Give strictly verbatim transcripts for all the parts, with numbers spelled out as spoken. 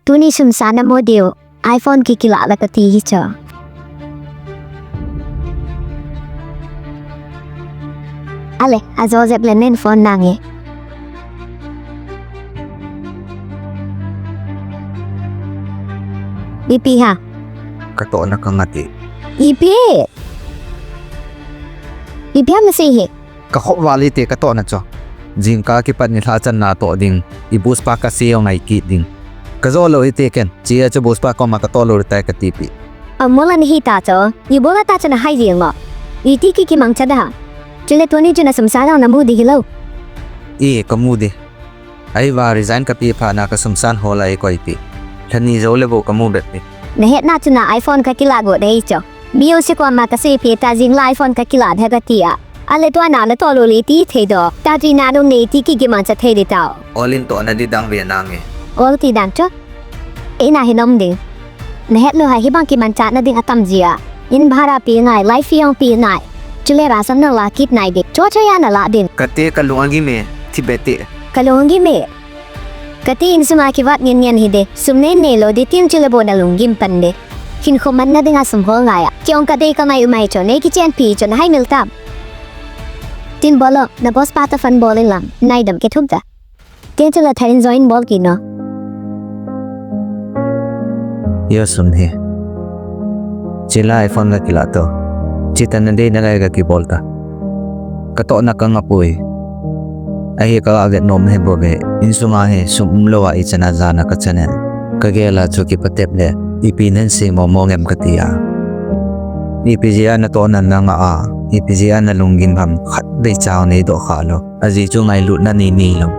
Tuni sum sa na mo diu. iPhone ki kila la kati hi cho. Ale, ajo jep le nen phone nange. Ipi ham? Ka tohna ka ngah e. Ipi? Ipi ham sei hi? Ka khop val hite ka tohna chu. Jingkah kipat nilhah channa toh ding. I boss pa ka sei jong ngai kit ding. Ka jo lou hite ken. Chia chu boss pa koma ka toh lou tai kati pi. Amol a nahi ta chu. I bol a ta chu na hai jing mo. Iti ki kimangcha da. Chule tuni chu na sum sa na mu di hilou. E ka mu di. Ahi va resign ka pe phat na ka sum san hol a i koi pi. Lhani jou le bou ka mu bet pi. Na hetna chu na iPhone ka kila go dei chu. Music koma ka sei pi ta jing la iPhone ka kila da ka ti a. Ale tua na na toh lou le ti thei do. Ta tui na dong nei ti ki kimangcha thei di tao. Ol in tohna di dang ve nange. Ol ti dang chu. Ina hi nom ding. Na het lou hai hibang kimangcha na ding atam jia. In bhara pe ngai, life jong pe ngai. Chule rasan na la kit nai ding. Cho cho ya na la ding. Kate ka lung agim e, thi bete. Ka lung agim e. Kate insunga kivat ngen ngen hi de. Sum nei nei lou di tin chule bou na lunggim pan de. Hinkho manna dinga sum hol ngai a. Kei jong ka dei ka ngai u mai cho nei kichen pi cho na hai mil tam. Tin bol o, na boss pa ta phone bol in lang. Nai dam ke thum ta. Tin chule thain join bol kit no. Yo sum hi. Chila iPhone ka kila to. Chita na dei na ngai ka kibol ta. Ka tohna ka ngah poi. Ahi ka ga vet nom hi bou ve. Insunga hi sum umlou a ichan a jana ka chan e. Ka gel a chu kipa tep le. Ipi nen sei mo mo ngem ka ti a. Ipi jeh a na tohna na ngah a. Ipi jeh a na lunggim ham khatvei cha nei doh kha lou. Ajeh chu ngailutna nei nei lou.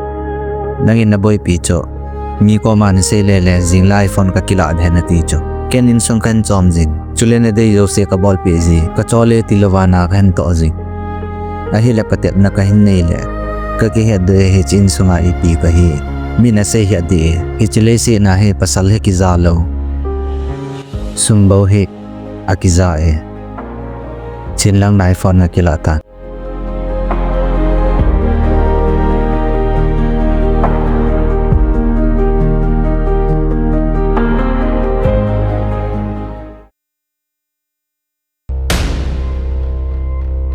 Nangin na boipi chu. Mi koma na sei le le jing la iPhone ka kila de na ti chu. Ken insung kan chom jing. Chule na dei jouse ka bolpi ji. Ka cho le ti lou va na ka hen toh jing. Ahile patepna ka hin nei le. Ka kihet doh e hiche insunga ipi ka hi. Min asei het ding e. Hiche leiset na hi pasal hi kija lou. Sum bou hi akija e. Chin lang na iPhone ka kila ta.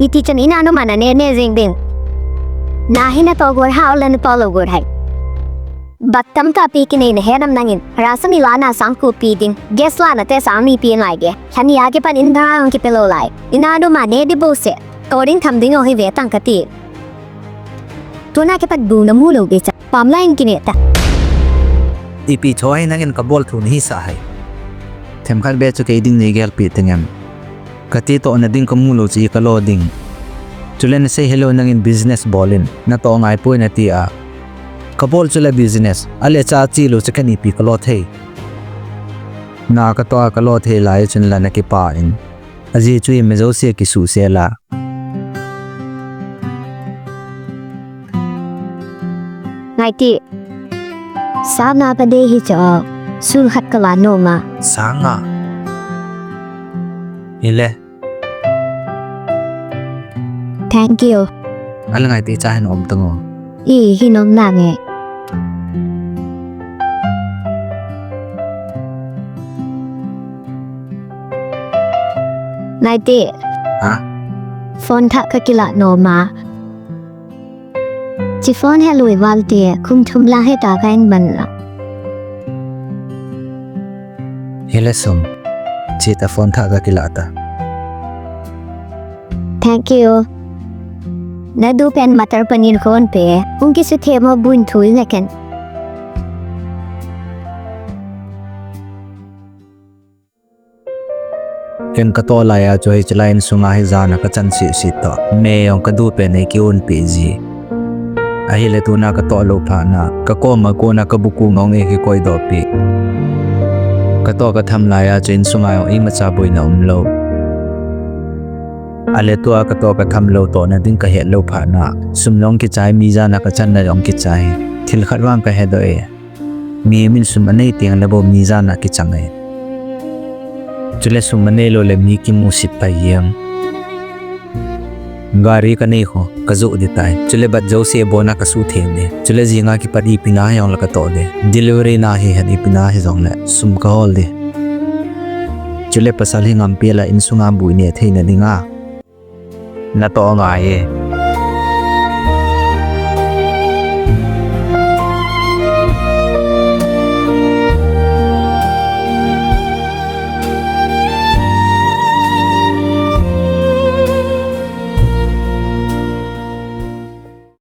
Iti chan ina nu mana ne ne jing ding. Na hi na toh gur hao le na toh lou gur hai. Bak tamtah pi kinei na he nam nangin, rasan ila na sang ko pi ding, gas la na te sang ni pi ngai ge, lhani a kipan in bhara jong kipe lou lai, ina nu ma ne di bou se, toh ding tham ding o hi ve tang ka ti. Tuna kipat bu na mu lou be cha, pam la in kine ta. Ipi cho hi nangin ka bol thu na hi sa hai. Themkhat be chu kei ding nei gel pi tengem. Kati tohna ding ka mu lou chu i ka lo ding. Chule na sei helou nangin business bol in, na toh ngai poi na ti a. Ka bol chu la business, ale cha chi lou chu ka ni pi ka lo thei. Na ka toh a ka lo thei lai chun la na kipa in. Ajeh chu i me jouse kisuh se la. Ngai ti. Sa nga ka dei hi cho. Sul khat ka la nom a. Sa nga. Ile. Thank you. Ala ngai ti cha hin om tang o. I hin om nange. Ngai ti. Ha? Phone thah ka kila nom a. Chi phone he lui val ti, kum thum la he ta ka in ban la. Hele sum. Chi ta phone thah ka kila ta. Thank you. Na du pen matar panin kon pe. Ung ki su the mo bun thui le ken. Ken ka toh lai a chu hiche lai insunga hi jana ka chan sisi toh. Me jong ka du pen ei ki un pi ji. Ahile tuna ka toh lou phat na. Ka koma kona ka buku ngong ei ki koi doh pi. Ka toh ka tham lai a chu insunga jong imacha boina um lou. Ale tua ka toh ka tham lou toh na ding ka het lou phat na. Sum jong kichai mi jana ka channa jong kichai. Thil khat vang ka he doh e. Mi min sum anei teng le bou mi jana kichang e. Chule sum anei lou le mi kimu sit pai jeng. Gari kanei khu kajoh ding tai. Chule bat jouse abona kasutheng ding. Chule jinga kipat ipi na hijongle katoh ding. Delivery na hihen ipi na hijongle sum kahol ding. Chule pasal hi ngampel a insunga bui neh theina dinga natoh ngai e.